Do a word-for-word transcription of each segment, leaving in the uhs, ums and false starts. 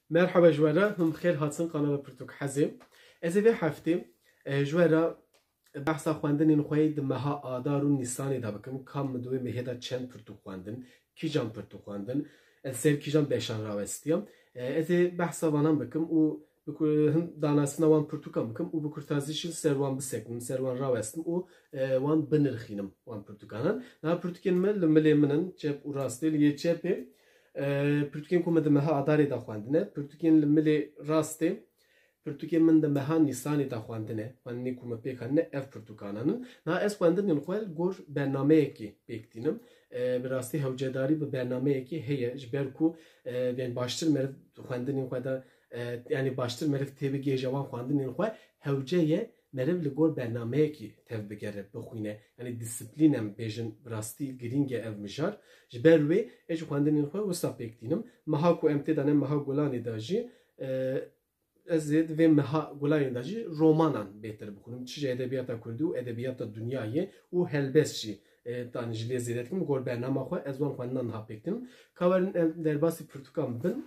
Merhaba ji we re, hûn bi xêr hatin kanala Pirtûk Hezê. Ez ê vê heftê, e, ji we re behsa xwendinên xwe yê di meha Adar û Nîsanê de bikim. Ka min di wê mehê de çend pirtûk xwendin, kîjan pirtûk xwendin, ez ser kîjan beşan rawestiya. E, ez ê behsa vanan bikim û bi ku-, hin danasina wan pirtûkan bikim û bi kurtazî jî ser wan bisekinim, ser wan rawestim û, e, wan binirxînim wan pirtûkanan. Niha pirtûkên me li milê min in, çep û rastê, li yê çepê, e, pirtûkên ku min di meha Adarê de xwendine, pirtûkên li milê rastê, pirtûkên min di meha Nîsanê de xwendine, xwendinê ku min pêk hatine, ev pirtûkanan in. Niha ez xwendinên xwe li gor bernameyekê pêk tînim. E, bi rastî hewcedarî bi bernameyekê heye, ji ber ku, e, yani baştir meriv xwendinên xwe de, e, yani baştir meriv têbigihêje wan xwendinên xwe, hewce ye meriv li gor bernameyekî tevbigere, bixwîne. Yani disiplîn em bêjin, bi rastî girîng e ev mijar. Ji ber wê ez ji xwendinên xwe wisa pêk tînim. Meha ku em tê de ne, meha Gulanê de jî, e, ez ê di vê meha Gulanê de jî romanan bêtir bixwînim. Çi ji edebiyata kurdî û edebiyata dinyayê û helbest jî, e, tanî ji lê zêde dikim. Li gor bernama xwe ez wan xwendinan niha pêk tînim. Ka werin em derbasî pirtûkan bibin.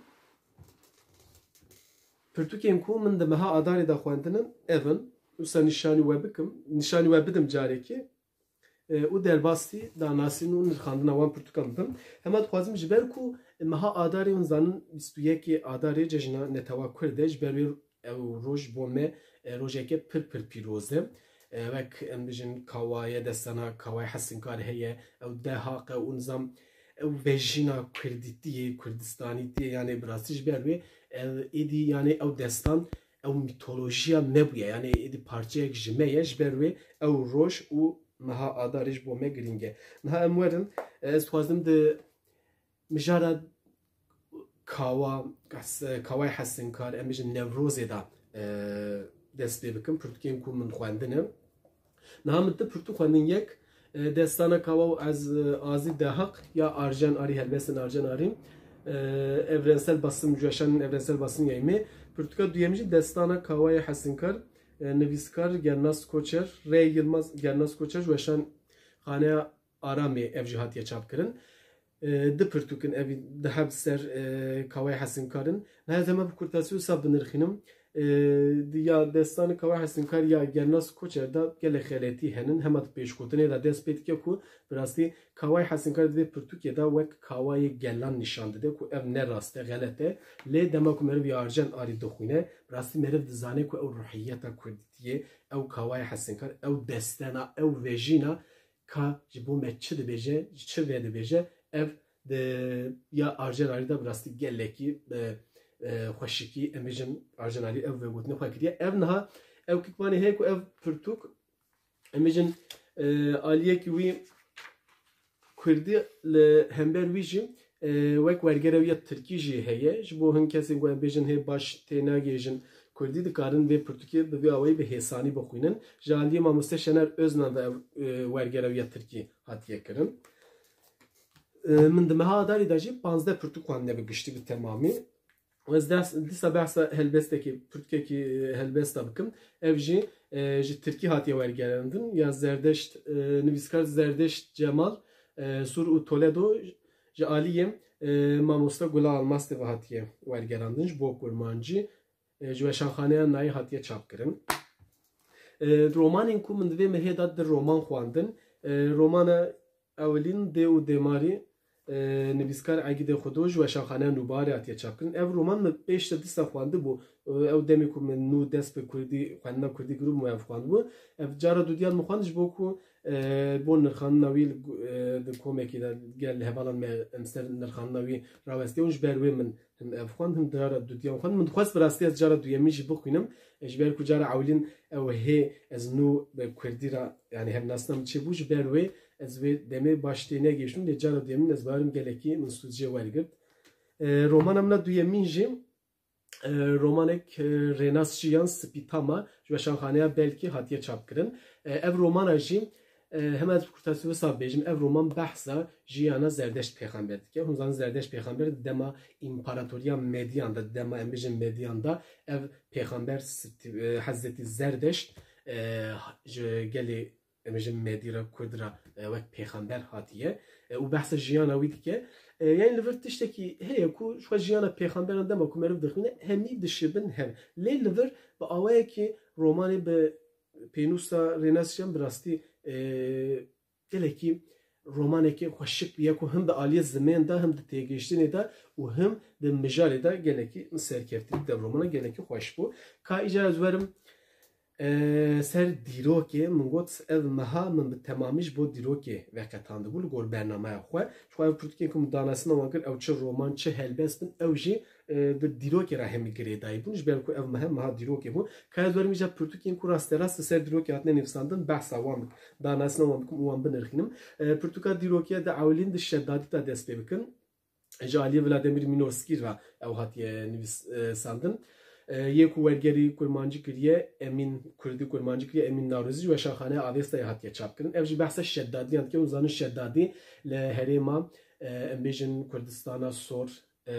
Pirtûkên ku min di meha Adarê de xwendinin ev in. Wisa nîşanî we bikim, nîşanî we bidim carekê. E, û derbasî danasîn û nirxandina wan pirtûkan bikim. Hema dixwazim ji ber ku meha Adarê, hûn zanin bîst û yekê Adarê cejna netewa Kurd e, ji ber wê ew roj bo me, e, rojeke pir pir pîroz e. E, wek em bijin Kawaye, destana Kawayê Hesinkar heye, ew dehaq e û nizam ew vejîna Kurdîtiyê, Kurdistanîtiyê, yani bi rastî ji ber wê, e, êdî yani ew destan, ew mîtolojiya me bûye, yani êdî parçeyek ji me ye, ji ber wê ew roj û meha Adarê ji bo me girîng e. Niha em werin, e, ez dixwazim di mijara Kawa, Kawayê Hesinkar, em bijin Newrozê de, e, dest pê bikim, pirtûkên ku min xwendine. Niha min ti pirtûk xwendin, yek, e, destana Kawa û ez, e, Azî Dehaq ya Arjen Arî, helbestên Arjen Arî, e, Evrensel Basım, ji weşanên Evrensel Basım ya me. Pirtûka duyemî jî destana Kawayê Hesinkar, e, nivîskar Gernas Koçer, Rey Yilmaz, Gernas Koçer, ji weşan Xaneya Aramê ev jî hatiye çapkirin. E, di pirtûk in, ev di heb ser, e, Kawayê Hesinkar in. Niha ez hema bi kurtasî wisa binirxînim. E, di ya destanê Kawayê Hesinkar ya Gernas Koçer de gelek xeletî henin. Hema di pêşgotinê de dest pê dike ku bi rastî Kawayê Hesinkar di vê pirtûkê de wek kawayê gelan nîşan dide ku ev ne rast e, xelet e. Lê dema ku meriv ya Arjen Arî dixwîne, bi rastî meriv dizane ku ew ruhiyeta Kurdîtiyê, ew Kawayê Hesinkar, ew destena, ew vejîna ka ji bo me çi dibêje, ji çi vedibêje, ev di ya Arjen Arî de bi rastî gelekî, e, e, xweşikî, em bêjin Arjen Arî ev vegotinê xwe kiriye. Ev niha, ew kikvanê heye ku ev pirtûk, em bêjin, e, aliyekî wî Kurdî li hember wî jî, e, wek wergerewiya Tirkî jî heye. Ji bo hin kesên ku em bêjin hê baş tênagihêjin Kurdî, dikarin vê pirtûkê bi vî awayî bi hêsanî bixwînin. Ji aliyê mamoste Şener Öznan ve ev, e, wergerewiya Tirkî hatiye kirin. E, min di meha Adarê de jî panzdeh pirtûk xwendine bi giştî, bi temamî. Ez ders, dîsa behsa helbestekî, pirtûkekî, e, helbesta bikim. Ev jî, e, ji Tirkî hatiye wergerandin. Ya Zerdeşt, e, nivîskar Zerdeşt Cemal, e, Sur û Toledo ji aliyê, e, mamosta Gula Almaz tê ve hatiye wergerandin. Ji bo kurmancî, e, ji Weşanxaneya Nayî hatiye çapkirin. E, romanên ku min di vê mehê de di roman xwendin. E, romana Ewilîn Dê û Dêmarî, e, nivîskar Egîdê Xudo ji Weşanxaneya Nûbiharê hatiye çapkirin. Ev roman min pêş de dîsa xwendibû. E, ew demê ku min nû dest bi kurdî, xwendina kurdî kiribû, min ev xwendibû. Ev cara dudiyan min xwend ji bo ku, e, bo nirxandina wî li gu-, e, di komekî de gel hevalan me em ser nirxandina wî rawestiye û ji ber wê min him ev xwend, him cara dudiyan xwend. Min dixwest bi rastî ez cara duyemîn jî bixwînim. E, ji ber ku cara ewilîn ew hê ez nû bi kurdî re, yani hevnasina min çêbû, ji ber wê ez vê demê baş tê negihiştim, lê cara duyemîn ez bawerim gelekî min sûcê wergirt. E, romana min a duyemîn jî, e, romanek, e, Rênas Jiyan Spîtama ji Weşanxaneya Belkî hatiye çapkirin. E, ev romana jî, e, hema ez bi kurtasî wisa bêjim, ev roman behsa jiyana Zerdeşt Pêxember dike. Hûn zanin Zerdeşt Pêxember di dema împaratoriya Mediyan de, di dema em bêjin Mediyan de, ev pêxember Sitî-, e, Hezretî Zerdeşt, e, ji gelê, em bêjin Medî re, Kurd re, e, wek pêxember hatiye. e, û behsa jiyana wî dike. E, yani li vir tiştekî heye ku ji xwe jiyana pêxemberan dema ku meriv dixwîne, hemî dişibin hev. Lê li vir bi awayekî romanê bi pênûsa Rênas Şen bi rastî, e, gelekî romanekî xweşik bûye ku him di aliyê zimên de, him di têgihiştinê de û him di mijarê de gelekî min serkevtî dide. Romana gelekî xweş bû. Ka îcar ez werim, e, ser dîrokê, min got ev meha min bi temamî ji bo dîrokê veqetandibû li gor bernameya xwe. Ji xwe ev pirtûkên ku min danasîna wan kir, ew çi roman, çi helbest bin, ew jî, e, di dîrokê re hemî girêdayî bûn, ji ber ku ev meha, meha dîrokê bû. Ka ez werim îcar pirtûkên ku rasterast li ser dîrokê hatine nivîsandin, behsa wan bikim, danasîna wan bikim û wan binirxînim. E, pirtûka dîrokê di ewilîn di şedadî de dest pê bikin. Ji aliyê Vladimir Minorskî re ew hatiye nivîs-, e, sandin. E, yê ku wergerî kurmancî kiriye, Emîn Kurdî kurmancî kiriye, Emîn Nawrozî ji Weşanxaneya Avestayê hatiye çapkirin. Ev jî behsa şedadiyan dike. Hûn zanin şedadî li herêma, e, em bêjin Kurdistana Sor, e,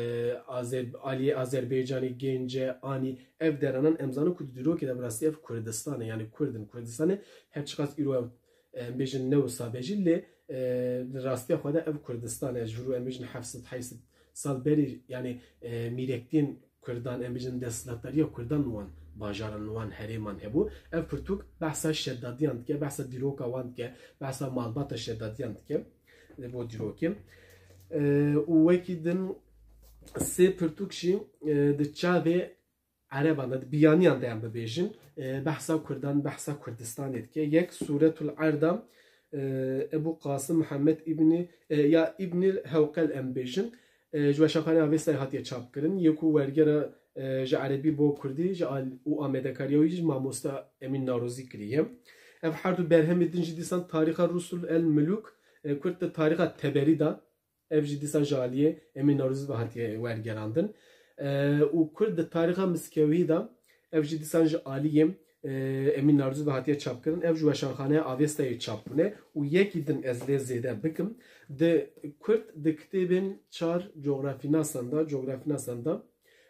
Azer-, aliyê Azerbaycanê, Gênce, Anî, ev deranan em zanin ku di dîrokê de bi rastî ev Kurdistan e, yani Kurd in, Kurdistan e. Her çiqas îro ew, e, em bêjin ne wisa be jî, lê, e, di rastiya xwe de ev Kurdistan e. Ji vir û em bêjin heft sed heyt sed sal berî, yani, e, mîrektîn Kurdan, em bêjin desthilatdariya Kurdan li wan bajaran, li wan herêman hebû. Ev pirtûk behsa şedadiyan dike, behsa dîroka wan dike, behsa malbata şedadiyan dike. Li bo dîrokê. E, û wekî din sê pirtûk jî, e, di çavê Ereban de, di biyaniyan de em bibêjin, e, behsa Kurdan, behsa Kurdistanê dike. Yek Sûretul Erda, e, Ebu Qasim Muhammed Îbnî, e, ya Îbnî Hewqel em bêjin, e, ji Weşanxaneya Avestayê hatiye çapkirin. Yê ku wergera, e, ji erebî bo kurdî, ji al-, û amadekariya wî jî mamoste Emîn Narozî kiriye. Ev her du berhemê din jî dîsan Tarîxa Rusul el Mulûk, e, Kurd di Tarîxa Teberî de, ev jî dîsan ji aliyê Emîn Narozî ve hatiye wergerandin. E, û Kurd di Tarîxa Miskewî de, ev jî dîsan ji aliyê, e, Emîn Narozî ve hatiye çapkirin. Ev ji Weşanxaneya Avestayê çap bûne û yekî din ez lê zêde bikim. Di Kurd di kitêbên çar cografînasan de, cografînasan de,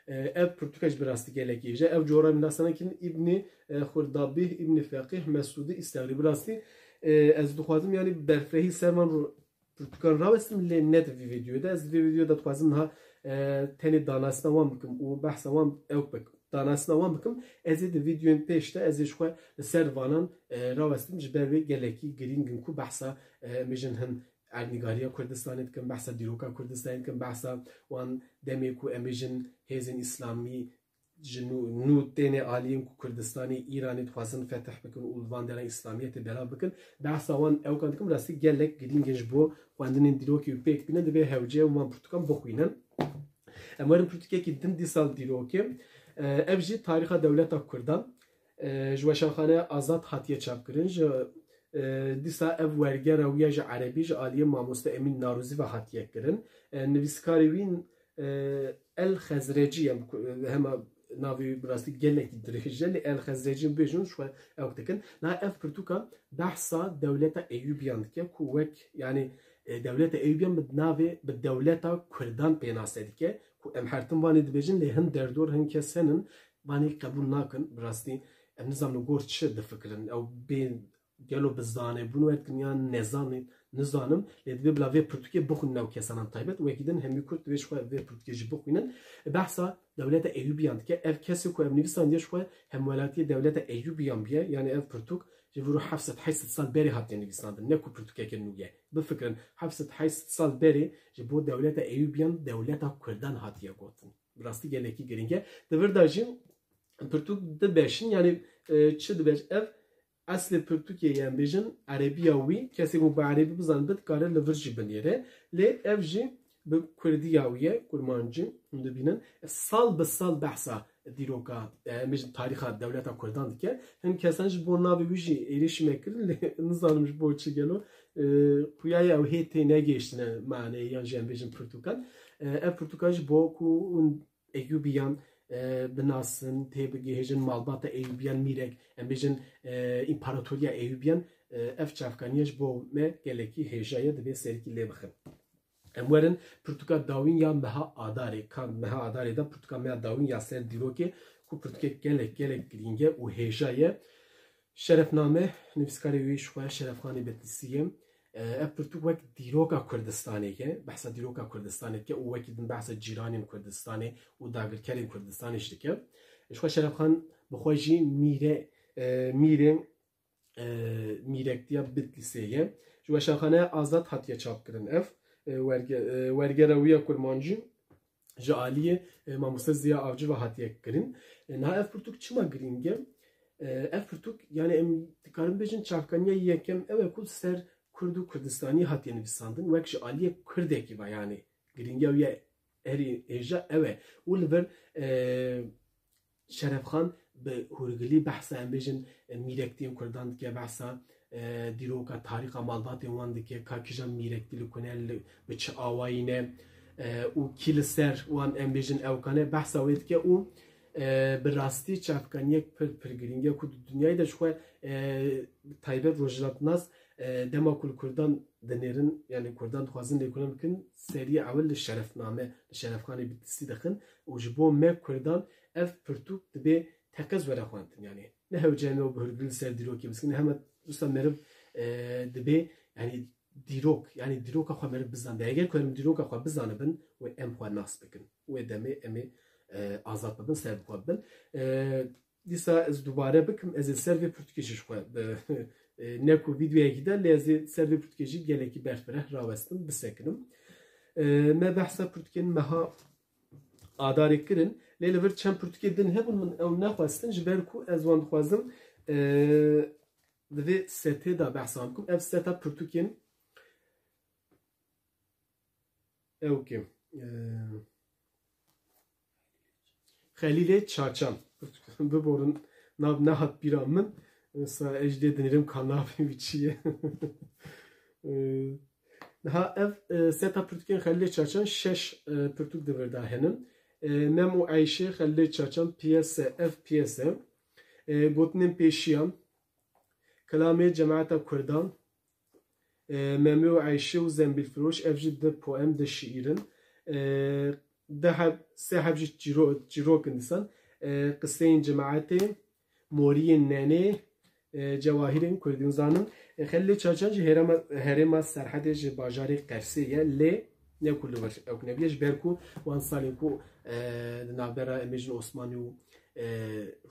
e, ev pirtûka jî bi rastî gelekî hêja. Ev cografînasana kî Îbnî, e, Xurdabîh, Îbnî Feqîh, Mesûdî, Îstegrî. Bi rastî, e, ez dixwazim, yani, berfirehî ser van ro-, pirtûkan rawestim, lê ne di vî vîdyoyê de. Ez di vî vîdyoyê de dixwazim niha, e, tenê danasîna wan bikim û behsa wan ew bikim. Danasîna wan bikim, ez ê di vîdyoyên pêş de, ez ê ji xwe li ser vanan, e, rawestim, ji ber wê gelekî girîng in ku behsa, e, em bêjin hin erdnîgariya Kurdistanê dikim, behsa dîroka Kurdistanê dikim, behsa wan demê ku em bêjin hêzên îslamî ji nû, nû têne aliyên ku Kurdistanê, Îranê dixwazin fetih bikin û li van deran Îslamiyetê belav bikin. Behsa wan ewkan dikim, rastî gelek girîng in ji bo xwendinên dîrokê û pêk bînin, divê hewce û van pirtûkan bixwînin. Em werin pirtûkekî din dîsa li dîrokê. E, ev jî Tarîxa Dewleta Kurdan, e, ji Weşanxaneya Azad hatiye çapkirin. Ji, e, dîsa ev wergera wî ya ji erebî ji aliyê mamoste Emîn Narozî ve hatiye kirin. E, nivîskarê wî, e, El Xezrecî ye, hema navê wî bi rastî gelekî dirêj e, lê El Xezrecî bêjin ji xwe ew dikin. Niha ev pirtûka behsa dewleta Eyûbiyan dike ku wek, yani, e, dewleta Eyûbiyan bi navê, bi dewleta Kurdan pênase dike ku em her tim vanê dibêjin, lê hin derdor, hin kes henin vanê qebûl nakin. Bi rastî em nizanin li gor çi difikirin. Ew bê gelo bi zanebûn we dikin yan nezanîn, nizanim, lê divê bila vê pirtûkê bixwînin ew kesanan taybet. Wekî din hemî Kurd divê ji xwe vê pirtûkê jî bixwînin. Behsa dewleta Eyûbiyan dike. Ev kesê ku ev nivîsandiye ji xwe hemwelatiyê dewleta Eyûbiyan bûye. Yani ev pirtûk ji vir û heft sed heyt sed sal berê hatiye nivîsandin. Ne ku pirtûkeke nû ye. Bifikirin, heft sed heyt sed sal berê ji bo dewleta Eyûbiyan dewleta Kurdan hatiye gotin. Bi rastî gelekî girîng e. Di vir de jî pirtûk dibeşin, yani, e, çi dibeş-, ev eslê pirtûkê ye, em bêjin, erebiya wî, kesê ku bi erebî bizanibin, dikare li vir jî binêre. Lê ev jî bi kurdiya wî ye, kurmancî, hûn dibînin. Sal bi sal behsa dîroka, e, em bêjin, tarîxa dewleta Kurdan dike. Hin kesan ji bo navê wî jî êrîşî me kirin, lê nizanim ji bo çi gelo, e, xuya ye ew hê tê negihiştine maneyê yan jî em bêjin pirtûkan. E, ev pirtûka ji bo ku hûn Eyûbiyan, e, binasin, tê bigihêjin, malbata Eyûbiyan, mîrek, em bêjin, e, împaratoriya Eyûbiyan, e, ev çavkaniye ji bo me gelekî hêja ye, divê serkî lê bixin. Em werin pirtûka dawîn ya meha Adarê, ka meha Adarê de pirtûka meha dawîn ya ser dîrokê, ku pirtûkek gelek, gelek girîng e û hêja ye. Şerefname, nivîskarê wî ji xwe Şerefxanê Betlîsî ye. E, ev pirtûk wek dîroka Kurdistanê ye, behsa dîroka Kurdistanê dike û wekî din behsa cîranên Kurdistanê û dagirkerên Kurdistanê jî dike. Ji xwe Şerefxan bi xwe jî mîre, e, mîrê, e, mîrektiya Bitlîsê ye. Ji Weşanxaneya Azad hatiye çapkirin ev, e, werge-, e, wergera wî ya kurmancî ji aliyê, e, mamoste Ziya Avcı ve hatiye kirin. E, niha ev pirtûk çima girîng e? E, ev pirtûk, yani em dikarin bêjin çavkaniya yekem ew e ku ser Kurd û Kurdistanî hatiye nivîsandin, wek ji aliyê Kurdekî ve, yani girîngiya wî ya herî hêja ew e. Û li vir, e, Şerefxan bi hûrgilî behsa, em bêjin, e, mîrektiyên Kurdan dike, behsa, e, dîroka, tarîxa malbatên wan dike, ka kîjan mîrektî li ku ne, li, bi çi awayî ne, e, û kî li ser wan, em bêjin, ewkan e, behsa wê dike û, e, bi rastî çavkaniyek pir, pir girîng e ku di dinyayê de ji xwe, e, taybet rojhilatnas, e, dema ku li Kurdan dinêrin, yani Kurdan dixwazin lêkolîn bikin, seriya ewil li Şerefname, li Şerefxanê Bitlîsî dixin û ji bo me Kurdan ev pirtûk dibê teqez were xwendin. Yani ne hewce em û bi hûrgilî li ser dîrokê biskînin, hema wisa meriv, e, dibê, yani dîrok, yani dîroka xwe meriv bizanibin. Eger ku em dîroka xwe bizanibin, wê em xwe nas bikin. Wê demê em ê, e, azad bibin, ser bi xwe bibin. E, dîsa ez dubare bikim, ez ê ser vê pirtûkê jî ji xwe bi, e, ne ku vîdeoyekî de, lê ez ê ser vê pirtûkê jî gelekî berfireh rawestim, bisekinim. E, me behsa pirtûkên meha Adarê kirin, lê li vir çend pirtûkê din hebûn, min ew nexwestin, ji ber ku ez wan dixwazim, e, di vê setê de behsa wan bikim. Ev seta pirtûkên ew ki, e, Xelîlê Çaçan. Biborin, nav nehat bîra min. Wisa ez jî lê dinêrim ka navê wî çi ye. E, niha ev, e, seta pirtûkên Xelîlê Çaçan şeş, e, pirtûk di vir de hene. E, Mem û Eyşê Xelîlê Çaçan, piyese, ev piyese. E, Gotinên Pêşiyan, Kilamê Cemaeta Kurdan, e, Memê û Eyşê û Zembîlfiroş, ev jî di poem, di şiîr in. E, di heb, sê heb jî çîro-, çîrok in dîsan. E, Qiseyên Cemaetê, Moriyên Nenê, e, Cewahirên Kurdî. Hûn zanin, e, Xelîlê Çaçan jî herêma, herêma Serhedê ji bajarê Qersê ye, lê ne ku li wir ew nebûye, ji ber ku wan salên ku, e, di navbera, em bêjin, Osmanî û, e,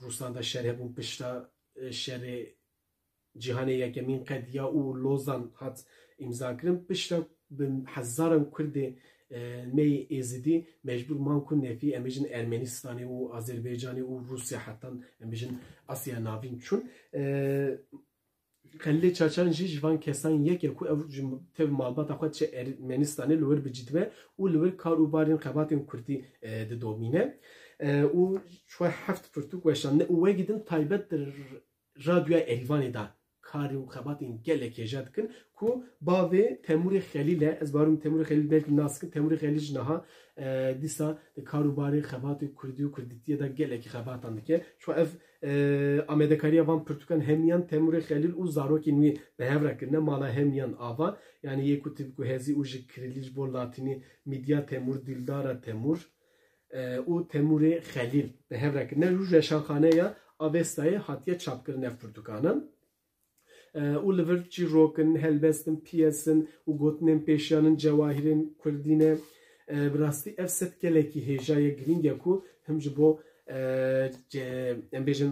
Rûsan de şer hebûn, pişta, e, şerê Cîhanê Yekemîn qediya û Lozan hat îmzakirin. Piştre bi hezaran Kurdê, e, me yê Êzidî mecbûr man ku nefî, em bêjin, Ermenistanê û Azerbaycanê û Rûsya, hetan, em bêjin, Asya Navîn çûn. E, Xelîlê Çaçan jî ji van kesan yek e ku ew ji tev malbata xwe diçe Ermenistanê, li wir bi cî dibe û li wir kar û barên xebatên Kurdî, e, didomîne. E, û ji xwe heft pirtûk weşandine û wekî din taybet di Radyoya Erîvanê de karê û xebatên gelek hêja dikin ku bavê Temûrê Xelîl e. Ez bawerim Temûrê Xelîl belkî nas dikin. Temûrê Xelîl jî niha, e, dîsa di kar û barê xebatê kurdî û kurdîtiyê de gelekî xebatan dike. Ço ev, e, amadekariya van pirtûkan hemiyan Temûrê Xelîl û zarokên wî bi hev re kirine. Mala hemiyan ava, yani yê ku tî ku hezî û ji kirilî ji bo latînî Midya Temûr, Dîldara Temûr, e, û Temûrê Xelîl bi hev re kirine. Û ji Weşanxaneya Avestayê hatiye çapkirin ev pirtûkane. E, û li vir çîrok in, helbest in, piyes in û gotinên pêşiyan in, cewahirên kurdî ne. E, bi rastî ev set gelekî hêja ye, girîng e ku him ji bo, e, ce-, em bêjin,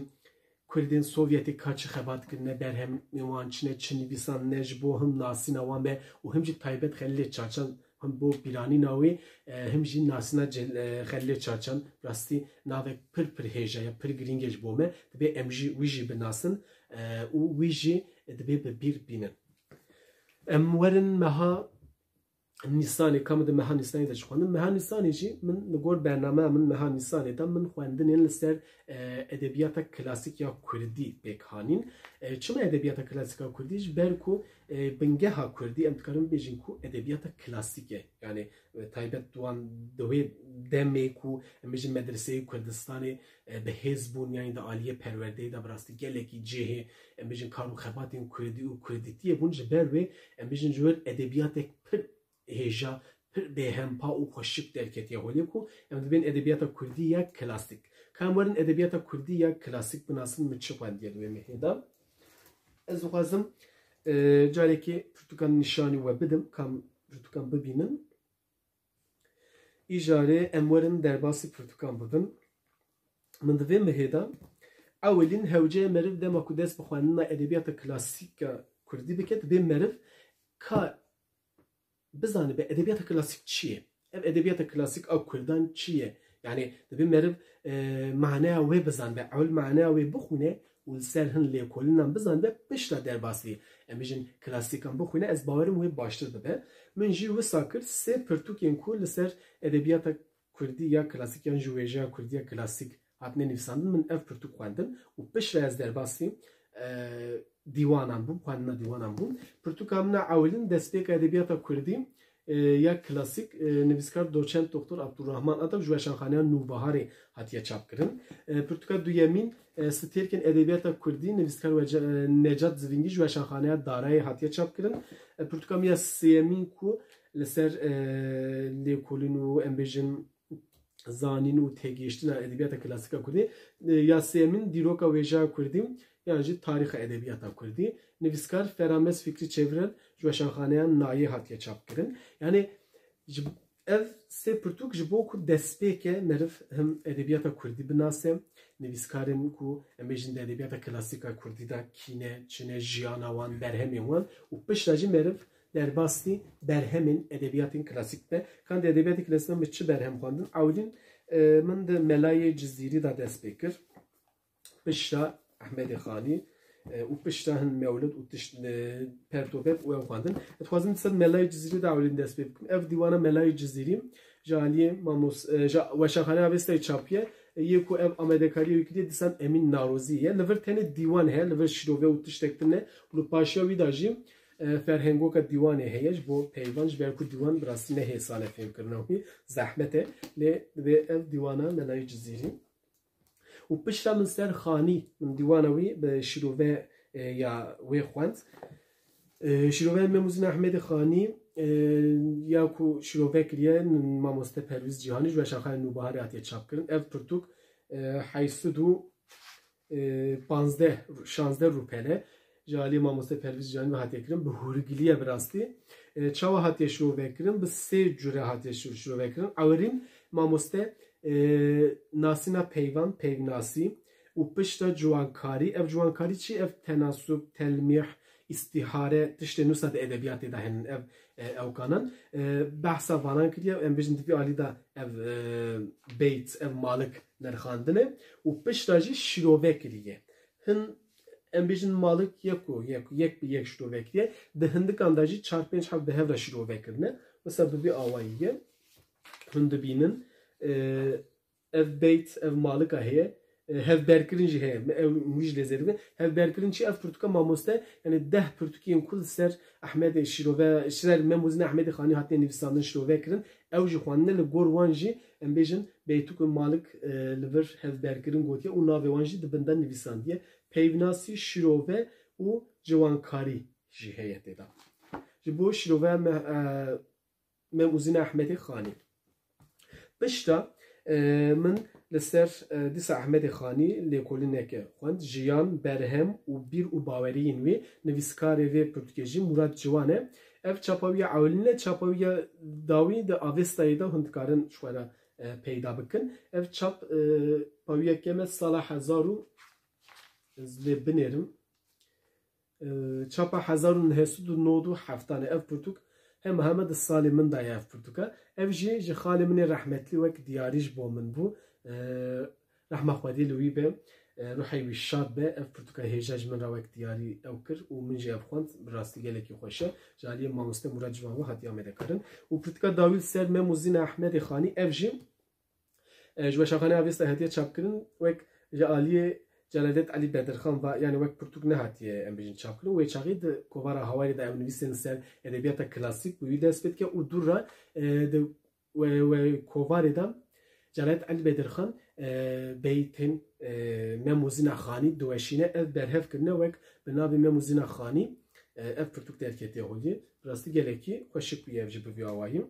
Kurdên Sovyetê ka çi xebat kirine, berhemên wan çi ne, çi nivîsandine, ji bo him nasîna wan be û him jî taybet Xelîlê Çaçan, him bo bîranîna wê, e, him jî nasîna Cel-, e, Xelîlê Çaçan, rastî navek pir pir hêja ye, pir girîng e ji bo me. Dibê em jî wî jî binasin, e, û wî jî dibê bi bîr bînin. Em werin meha Nîsanê, ka min di meha Nîsanê de jî xwendin. Meha Nîsanê jî min li gor bernameya min meha Nîsanê de min xwendinên li ser, e, edebiyata klasîk ya kurdî pêk hanîn. E, çima edebiyata klasîk ya kurdî? Ji ber ku, e, bingeha kurdî, em dikarin bibêjin ku edebiyata klasîk e. Yani, e, taybet di wan, di wê demê ku em bêjin medreseyê Kurdistanê, e, bi hêz bûn, yani di aliyê perwerdeyê de bi rastî gelekî cihê, em bêjin, kar û xebatên kurdî û kurdîtiyê bûn, ji ber wê, em bêjin, ji wir edebiyatek pir hêja, pir bêhempa û xweşik derketiye holê ku em dibên edebiyata kurdî ya klasîk. Ka em werin edebiyata kurdî ya klasîk binasin, min çi xwendiye di wê mehê de? Ez dixwazim, E, carekê pirtûkan nîşanî we bidim, kam pirtûkan bibînin. Îjarê em werin derbasî pirtûkan bibin. Min di vê mihê de ewilîn hewceyê meriv dema ku dest bi xwendina edebiyata klasîk a kurdî bike, divê meriv ka bizanibe edebiyata klasîk çi ye? Ev edebiyata klasîk a kurdan çi ye? Yani divê meriv, e, maneya wê bizanibe, ewil maneya wê bixwîne û li ser hin lêkolînan bizanibe, piştre derbasî, em bêjin, klasîkan bixwîne, ez bawerim wê baştir bibe. Min jî wisa kir, sê pirtûkên ku li ser edebiyata kurdî ya klasîk yan jî wêjeya kurdî ya klasîk hatine nivîsandin, min ev pirtûk xwendin û piştre ez derbasî, e, dîwanan bûm, xwendina dîwanan bûm. Pirtûka min a ewilîn destpêka edebiyata kurdî, e, ya klasîk, e, nivîskar doçent doktor Abdurrahman Atew ji Weşanxaneya Nûbiharê hatiye çapkirin. E, pirtûka duyemîn, e, Stêrkên Edebiyata Kurdî, nivîskar Wece-, e, Necat Zivîngî ji Weşanxaneya Darayê hatiye çapkirin. E, pirtûka min ya sêyemîn ku li ser, e, lêkolîn û, em bêjin, zanîn û têgihiştina edebiyata klasîk a kurdî, e, ya sêyemîn dîroka wêjeya kurdî yan jî tarîxa edebiyata kurdî. Nivîskar Ferames Fikrî Çevirel ji Weşanxaneya Nayê hatiye çapkirin. Yani ji, ev sê pirtûk ji bo ku destpêke meriv him edebiyata kurdî binase, nivîskarên ku em bêjin di edebiyata klasîk a kurdî de kî ne, çi ne, jiyana wan, berhemên wan û piştre jî meriv derbasî berhemên edebiyatên klasîk be. Kan di edebiyatê klasîk de min çi berhem xwendin? Ewilîn, e, min di Melayê Cizîrî de dest pê kir. Piştre Ehmedê Xanî, e, û piştre hin mewlid û tişt, e, pertobek û ew xwendin. Ez dixwazim di ser Melayê Cizîrî de ewilîn dest pê bikim. Ev dîwana Melayê Cizîrî ji aliyê mamos-, e, ji Weşanxaneya Avestayê çapiye. E, yê ku ev amadekariyê wî kiriye, dîsan Emîn Narozî ye. Li vir tenê dîwan heye, li vir şîrove û tiştek din e. Û li paşiya wî de jî, e, ferhengoka dîwanê heye ji bo peyvan, ji ber ku dîwan bi rastî ne hêsan e fêmkirina wî, zehmet e. Lê divê ev dîwana Melayê Cizîrî. Û piştre min ser Xanî, min dîwana wî bi şîrove, e, ya wê xwend. E, şîrove Mem Uzîn Ehmedê Xanî, e, ya ku şîrove kiriye, mamoste Pervîz Cîhanî ji Weşanxanê Nûbiharê hatiye çapkirin. Ev pirtûk, e, heyşt sed û, e, panzdeh, şanzdeh rûpel e. Ji alî mamoste Pervîz Cîhanî ve hatiye kirin. Bi hûrgilî ye bi rastî. E, çawa hatiye şîrove kirin? Bi sê cure hatiye şî-, şîrove kirin. Ewilîn mamoste, e, nasîna peyvan, peyvnasî û piştre ciwankarî. Ev ciwankarî çi? Ev tenasub, telmîh, îstîhare, tiştên wisa di edebiyatê de hene ev, e, ewkanan. E, behsa vanan kiriye, em bêjin di vî alî de ev, e, beyt, ev malik nirxandine û piştre jî şîrove kiriye. Hin, em bêjin malik yek û yek, yek bi yek şîrove kiriye. Di hindikan de jî çar pênc heb bi hev re şîrove kirine. Wisa bi vî awayî ye. Hûn dibînin, e, ev beyt, ev malika heye, e, hevberkirin jî heye. Me ew wî jî lê zêde bibin. Hevberkirin çi? Ev pirtûka mamoste, yani deh pirtûkên ku li ser Ehmedê şîrove, ji ser Mem Uzîn Ehmedê Xanî hatine nivîsandin, şîrove kirin. Ew jî xwendine, li gor wan jî, em bêjin, beytûk û malik, e, li vir hevberkirin gotiye û navê wan jî di bin de nivîsandiye. Peyvnasî, şîrove û ciwankarî jî heye tê de. Ji bo şîrove me, e, Mem Uzîna Ehmedê Xanî. Piştre, e, min li ser, e, dîsa Ehmedê Xanî lêkolîneke xwend. Jiyan, berhem û bîr û baweriyên wî, nivîskarê vê pirtûkê jî Murat Ciwan e. Ev çapa wî ya ewilîn e, çapa wî ya dawî di Avestayê de hûn dikarin ji xwe re, e, peyda bikin. Ev çap, e, pa wî ya kêm e sala hezar û, ez lê binêrim. E, çapa hezar û neh sed û nod û heft e ev pirtûk. Hema hema di salê min de ye ev pirtûka. Ev jî ji xalê min ê rehmetlî wek diyarî ji bo min bû. E, rehma Xwedê li wî be. E, ruhê wî şad be. Ev pirtûka hêja ji min re wek diyarî ew kir û min jî ev xwend. Bi rastî gelekî xweş e. Ji aliyê mamoste Murat Ciwan ve hatiye amedekarin. Û pirtûka dawî li ser Mem Uzîna Ehmedê Xanî, ev jî e, ji Weşanxaneya Avesta hatiye çapkirin, wek ji aliyê Celadet Elî Bedirxan ve, yani wek pirtûk nehatiye, em bêjin, çapkirin. Wê çaxî di kovara Hawarê de ew nivîsên li ser edebiyata klasîk bi wî dest pê dike û dû re, e, di we, we kovarê de Celadet Elî Bedirxan, e, beytên, e, Mem Uzîna Xanî diweşîne, ev berhev kirine wek bi navê Mem Uzîna Xanî, e, ev pirtûk derketiye holê. Bi rastî gelekî xweşik bûye ev jî bi vî awayî.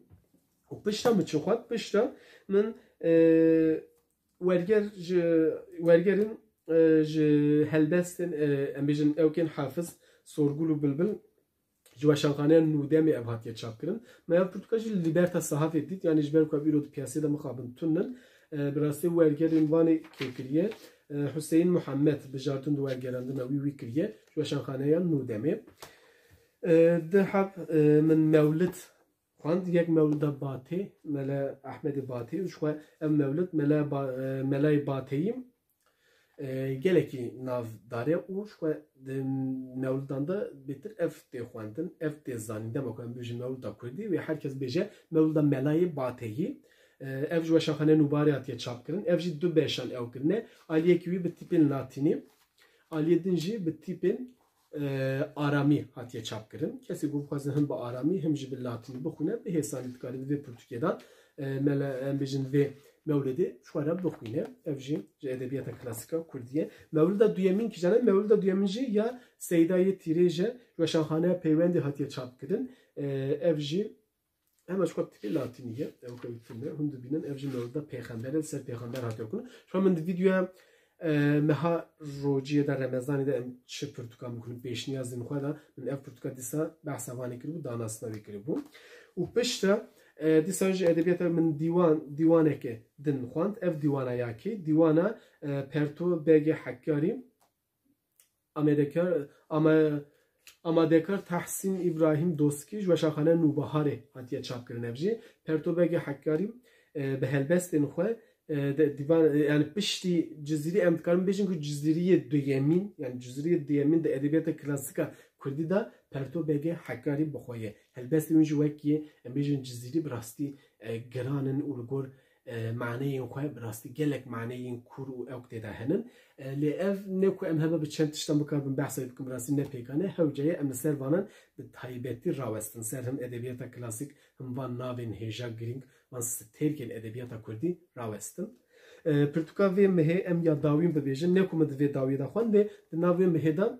Û piştre min çi xwend? Piştre min, e, werger ji, wergerin, e, ji helbestên, e, em bêjin ewkên Hafiz Sorgulu Bilbil, ji weşanxaneya Nûdemê ev hatiye çapkirin. Me ev pirtûka jî li Liberta Sehafê dît, yanî ji ber ku ev îro di piyasê de mixabin tun in. E, bi rastî wergerên Wanê kê kiriye. E, Huseyîn Muhammed bijartin di wergerandina wî wî kiriye. Ji weşanxaneya Nûdemê. E, di heb, e, min mewlid xwend, yek mewlida Batê, Mele Ehmedê Batê, û ji xwe ev mewlid Mele Ba-, e, Melayê Bateyî, e, gelekî navdar e û ji xwe di mewlidan de bêtir ev tê xwendin, ev tê zanîn. Dema ku em bêjin mewlida kurdî, wê her kes bêje mewlida Melayê Bateyî. E, ev ji Weşanxaneyê Nûbarê hatiye çapkirin. Ev jî du beşan ew kirine. Aliyekî wî bi tîpên latînî, aliyê din jî bi tîpên, e, aramî hatiye çapkirin. Kesê ku bixwaze him bi aramî, him jî bi latînî bixwîne, bi hêsanî dikarî di vê pirtûkê de, e, mele-, em bêjin vê mewlidê ji xwe re bixwîne. Ev jî ji edebiyata klasîk a kurdî ye. Mewlida duyemîn kîjan e? Mewlida duyemîn jî ya Seyda yê Tîrêj e, ji Weşanxaneya Peywendê hatiye çapkirin. E, ev jî hema ji xwe tîpê latînî ye. Ew xwe tune hûn dibînin. Ev jî mewlida pêxember e, li ser pêxember hatiye kirin. Ji xwe min di vîdeoya, e, meha rociyê de, Remezanê de em çi pirtûkan bixwînin, pêşniyazên xwe de min ev pirtûka dîsa behsa vanê kiribû, danasina wê kiribû. Û piştre, e, dîsa ji edebiyata min dîwan, dîwaneke din xwend. Ev dîwana ya kê? Dîwana, e, Perto Begê Hekarî, Amedekar, ama-, amadekar Tahsîn Îbrahîm Doskî ji Weşanxaneya Nûbiharê hatiye çapkirin. Ev jî Perto Begê Hekarî, e, bi helbestên xwe, e, de, dîvan, e, yanî piştî Cizîrî em dikarin bêjin ku Cizîriyê duyemîn, yanî Cizîriyê duyemîn di edebiyata klasîk a kurdî de Perto Begê Hekarî bi xwe ye. Helbestên wî jî wekî, em bêjin, Cizîrî bi rastî, e, giran in û li gor, e, maneyên xwe bi rastî gelek maneyên kûr û ewk tê de henin. E, lê ev ne ku em hebe bi çend tiştan bikaribin behsa wê bikin, bi rastî ne pêkan e. Hewce ye em li ser vanan bi taybetî rawestin, ser him edebiyata klasîk, him van navên hêja girîng, van stêrkên edebiyata kurdî rawestin. E, pirtûka vê mehê em ya dawîn bibêjin, ne ku min di vê dawiyê de xwend, lê di nav vê mehê de,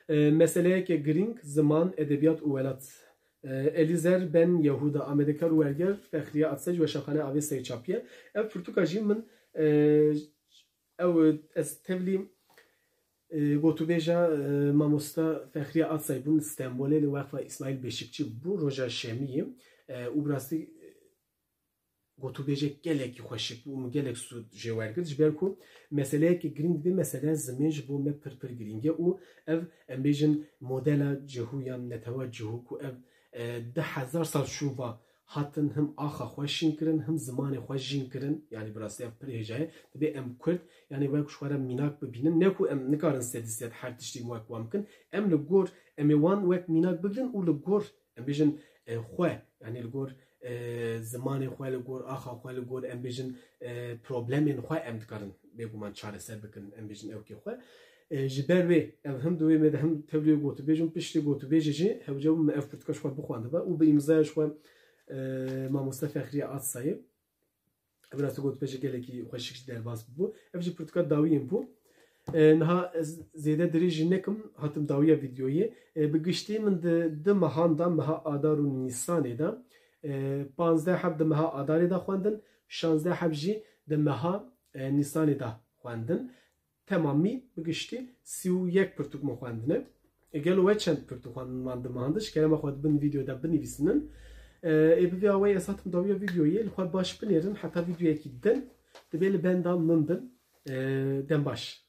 e, meseleyeke girîng, ziman, edebiyat û welat. E, Elîzer Ben Yehuda, amadekar û werger Fexriye Atsay ji Weşanxaneya Avê Seyçapiye. Ev pirtûka jî min, e, ew, ez tevlî, e, gotûbêja, e, mamosta Fexriye Atsay bûn, Stenbolê li Weqfa Îsmaîl Beşikçî bû, roja şemiyê. E, û bi rastî, e, gotûbêjek gelekî xweşik bû û min gelek sûd jê wergirt, ji ber ku meseleyeke girîng dibê, meseleya zimên ji bo me pir pir girîng e û ev, em bêjin, modela cihû yan netewa cihû ku ev, e, du hezar sal şûva hatin him axa xwe şîn kirin, him zimanê xwe jîn kirin, yanî bi rastî ev pir hêja ye. Dibê em kurd, yanî wek ji xwe re mînak bibînin, ne ku em nikarin sedî sed her tiştî wek wan bikin, em li gor, em ê wan wek mînak bigrin û li gor, em bêjin, e, xwe, yanî li gor, e, zimanê xwe, li gor axa xwe, li gor, em bêjin, e, problemên xwe em dikarin bêguman çareser bikin, em bêjin ewkê xwe. E, ji ber wê ev him di wê me de him tevlî gotûbêj û piştî gotûbêjê jî hewce bû min ev pirtûka ji xwe bixwendiba û bi îmzaya ji xwe, e, mamoste Fexriye Atsayê. Ev rastî gotûbêjê gelekî xweşik jî derbas bû. Ev jî pirtûka dawiyên bû. E, niha ez zêde dirêj jî nekim, hatim dawiya vîdeoyê. E, bi giştî min di, di mehan de, meha Adar û Nîsanê de, e, panzdeh heb di meha Adarê de xwendin, şazdeh heb jî di meha, e, Nîsanê de xwendin. Temamî bi giştî sî û yek pirtûk min xwendine. E, gelo we çend pirtûk xwendin wan di mehan de? Ji kerema xwe di bin vîdeo de binivîsînin. E, ê bi vê awayî ez hatim dawiya vîdeoyê, li xwe baş binêrin, heta vîdeoyekî din dibê li benda min bin. E, dem baş.